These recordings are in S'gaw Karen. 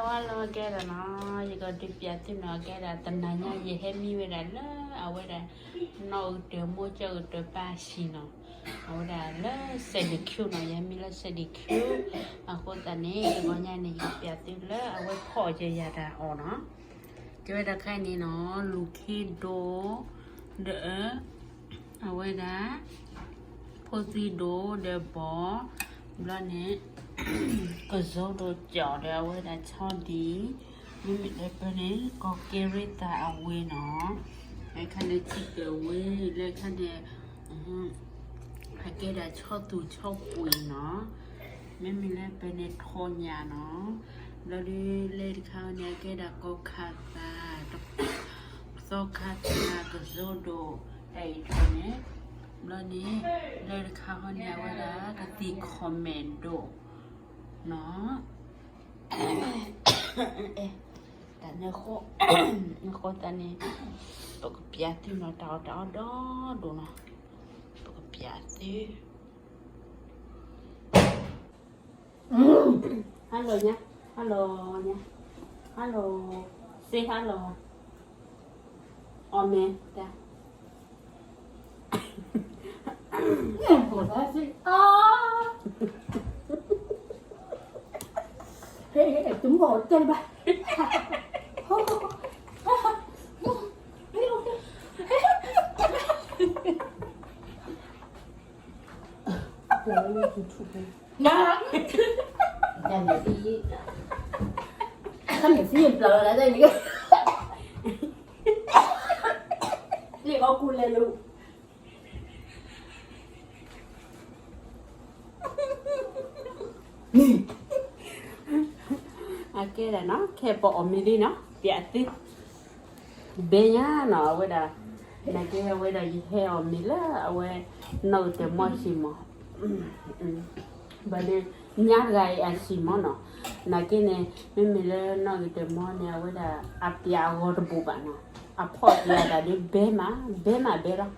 ဝါလီၤကဲဒၣ်နီၤ, ယကဒုးပျးသုနီၤ, ကဲဒၣ်တနၤညါ ယဟဲမံဝဲဒၣ်လၢအဝဲဒၣ် နီၣ်အုၣ်တၢၤမိၢ်ကၠီအုၣ်တၢၤပၢ်ဆံးနီၤ, အဝဲဒၣ်လၢ စဲးဒံၣ်ခူနီၤ, ယဟဲမံလၢ စဲးဒံၣ်ခူ, အဃိသတးန့ၣ် ယဂီၤညါန့ၣ် ယကပျးသုလၢအဝဲဖီၣ်ယၤတၢ်အီၣ်နီၤ, ကဲဝဲဒၣ်ခဲအံၤန့ၣ်နီၤ, လူၤခ့ဒိၣ်, ဒီး အဝဲဒၣ် ဖိသံဒိၣ်ဒီးဘီၣ်, ဘျီန့ၣ် ကစီဒီးကၠီၣ်ဒီးအဝဲဒၣ်ဆီဒံၣ်, မ့မ့ၢ်လၢပန့ၣ် ကီၢ်ကဲရ့သးအဝဲနီၤ, လၢခါန့ၣ် ထံကၢၢ်ဝဲ, လၢခါန့ၣ် အကဲဒၣ်ဆီသူၣ်ဆီပှ့ၤနီၤ, မ့မ့ၢ်လၢပန့ၣ်ထီၣ်ညၣ်နီၤ, ဘျီဒုးလၢတခါန့ၣ် အကဲဒၣ်ကီၢ်ခါသၣ် သီခါသၣ် ကစီဒီး တၢ်အံၤတခါန့ၣ်, ဘျီန့ၣ် လၢတခါဟီန့ၣ် အဝဲဒၣ်ကသံၣ်ခီၣ်မဲာ်ဒိၣ်နီၤ, တၢ်န့ၣ်ဃိ, ဃိသတးန့ၣ် ပကပျးသုနီၤ, တၢ်အီၣ်တၢ်အီဒီဒိၣ်နီၤ, ပကပျးသု Hello ညါ, hello ညါ, hello, say hello, အီၣ်မ့ၢ်တၢ်, ဟဲ တုၤမီၢ်တဲဘၣ် တၢ်မ့ၢ်သံ, တၢ်မ့ၢ်သံပျီလီၤ တၢ်န့ၣ်, လ့ၣ်အီၣ်ကူလဲၤလိၤ, အကဲဒၣ်နီၤ, ခဲပအီၣ်မ့ၤလံနီၤ, ပျးသု ဘဲညါနီၤ, အဝဲဒၣ်, နာ်က့အဝဲဒၣ်ယဟဲအီၣ်မ့ၤလၢအဝဲ နီၣ်အုၣ်တၢၤမိၢ်ဆံးမး, ဘၣ်ဒီး ညါတဂၤအံၤအဆံးမးနီၤ, နာ်က့န့ၣ် မ့မ့ၢ်လၢနီၣ်အုၣ်တၢၤမိၢ်န့ၣ် အဝဲဒၣ်အပျးအဂီၤတဘိးဘၣ်နီၤ, အဖီၣ်တ့ၢ်အတၢ်ဒ်ဘဲမး, ဘဲမးဘဲလီၤ,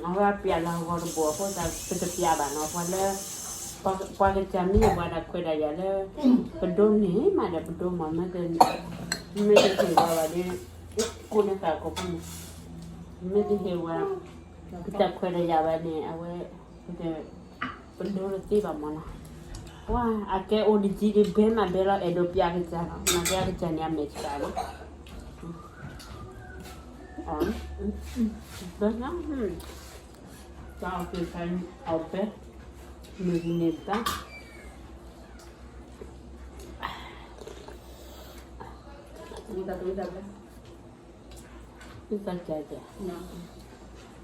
အဝဲအပျးလၢအဂီၤတဘိးအဃိသတး ပတပျးဘၣ်နီၤ, ပှၤလၢ ပှၤကစၢ်မ့ၢ်ပှၤဒၣ်ခွဲးဒၣ်ယာ်လၢ ပဒိးန့ၢ်မးဒီးပဒိးမး, မ့ၢ်တဟ့ၣ်ဝဲဘၣ်ဒီး ကိးန့ၢ်သးကိးပူၤန့ၣ်, မ့ၢ်တဟ့ၣ်ဝဲ ပတၢ်ခွဲးတၢ်ယာ်ဘၣ်န့ၣ် အဝဲ ပဒိးတသ့ဘၣ်မးနီၤ, ပှၤအကဲအိၣ်တယံၤဒီးဘဲမးဘဲလီၤ, အဲၣ်ဒိးပျးကစၢ်နီၤ, နာ်က့အကစၢ်န့ၣ်အမဲာ်ဆှးလီၤ, ဘဲနီၤ တၢ်အီၣ်က့ၤခါအီၣ်ဘဲ, မုၢ်နံၤန့ၣ်တၢ်, တၢ်တဝံတၢ်ဘဲ, တၢ်ကဲကဲ, ယမၤ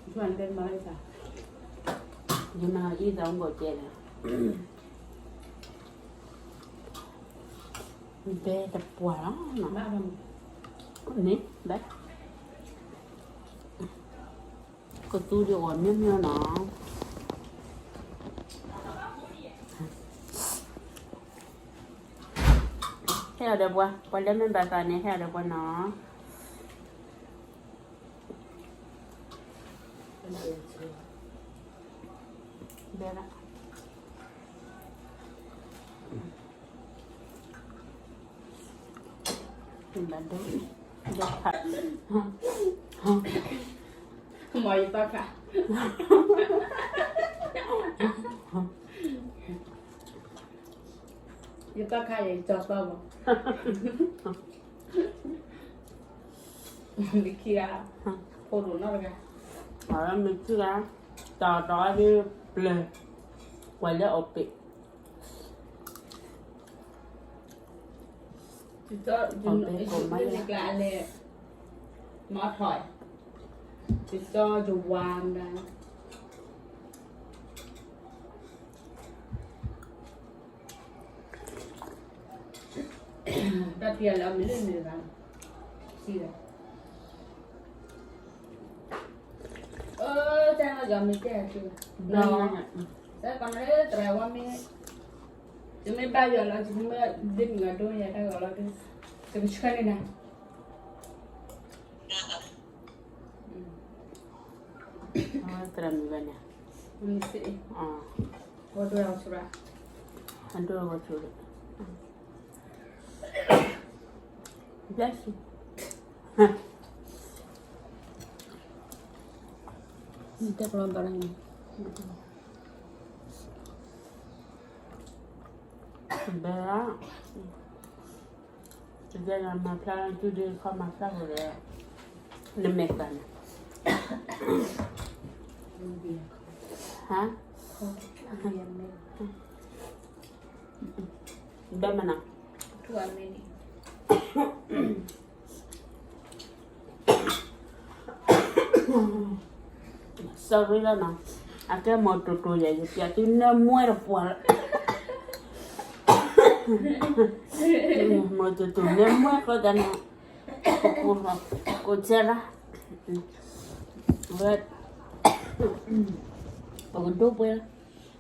အံၤသးအိၣ်ဘၣ်ကဲလီၤ, ဘဲတပှၢ်လီၤ, န့ၣ်ဘဲ ကသူဒ်အီၣ်မ့ၢ်မ့ၢ်နီၤ, ဟဲအီၤဒီးပှၤ, ပှၤလၢမ့ၢ်ဘၣ်သးန့ၣ် ဟဲအီၤဒီးပှၤနီၤ, ဘဲလီၤ ဘၣ်ဒိ, ဒိခါ, မ့ၢ်ယသီခါ, ယသီခါယကၠီသီမး, မ့ၢ်ခံဂၤ, ဖိဒိၣ်နီတဂၤ, မ့ၢ်ခံဂၤ, တၢ်တီၤဒ်ပျၢၤ, ပှၤလၢအီၣ်ပ့း အီၣ်ပ့းကိးမး, မၤထီၣ်, ယစီယဝၤမး, တၢ်ဖံးအီၤလၢအမ့ၢ်လၢမ့ၢ်ဂၤ, စံးဝဲ, အၢ တၢ်လီၤယီၤမ့ၢ်တဲအီၤ, စဲကီးနၤလၢသရၣ်ဝဲမ့ၢ်, ယမ့ၢ်ဘၣ်ယွၤလီၤ ယမ့ၢ်လၢမ့ၢ်ဂၤဒိယၤတၢ်ဂီၤလီၤဒုး, ယကဆှၢန့ၢ်နၤ, သရၣ်မုၣ်ဘၣ်န့ၣ်, မ့ၢ်စ့ၢ်, အဒိၣ်အဝဲဆူၣ်ရၣ်, အဒိၣ်အဝဲဆူၣ်ရၣ်, Bless you. တဲကလီဘၣ်လၢ ဘဲ, တကဲမၤဖျါလၢ တုၤဒ့ခီမၤဖျါဃိဒီး နမဲာ်သၣ်န့ၣ်, ဟါ, ဘဲမနၤ, စီၤရ့လီၤနီၤ, အကဲမိၢ်တိၢ်တိၢ်ယဲ ယပျဲသုနဲမွဲတပှၢ်လီၤ, မိၢ်တိၢ်တိၢ်နဲမွဲဃီသးန့ၣ်, ကိးစဲလီၤ, ဝဲ, ပကဒိပှဲၤလီ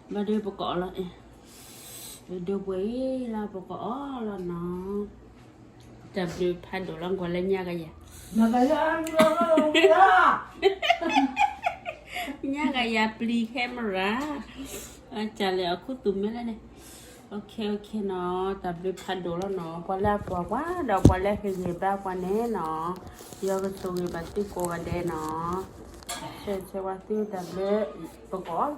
ၤ, ဘၣ်ဒီးပကအီၣ်လီၤ, ပဒိပှဲၤအံၤလီၤ ပကအီၣ်လီၤနီၤ, တၢ်ဘျုးဖးဒိၣ်လီၤ ကွၢ်လၢညါကယၤ ညါကယၤပျံၤ camera, အကၢ်လဲၣ်အခိၣ်သူၣ်မဲလဲၣ်န့ၣ်, အ OK OK နီၤ, တၢ်ဘျုးဖးဒိၣ်လီၤနီၤ, ပှၤလၢအကွၢ်ပှၤ ဒီးပှၤလၢဟ့ၣ်ဂံၢ်ဘါပှၤန့ၣ်နီၤ, ယွၤကဆိၣ်ဂ့ၤဘၣ်သုကိးဂၤဒဲးနီၤ, ဆဲးဆဲးဝါသုတၢ်ဘျုး, ပကအီၣ်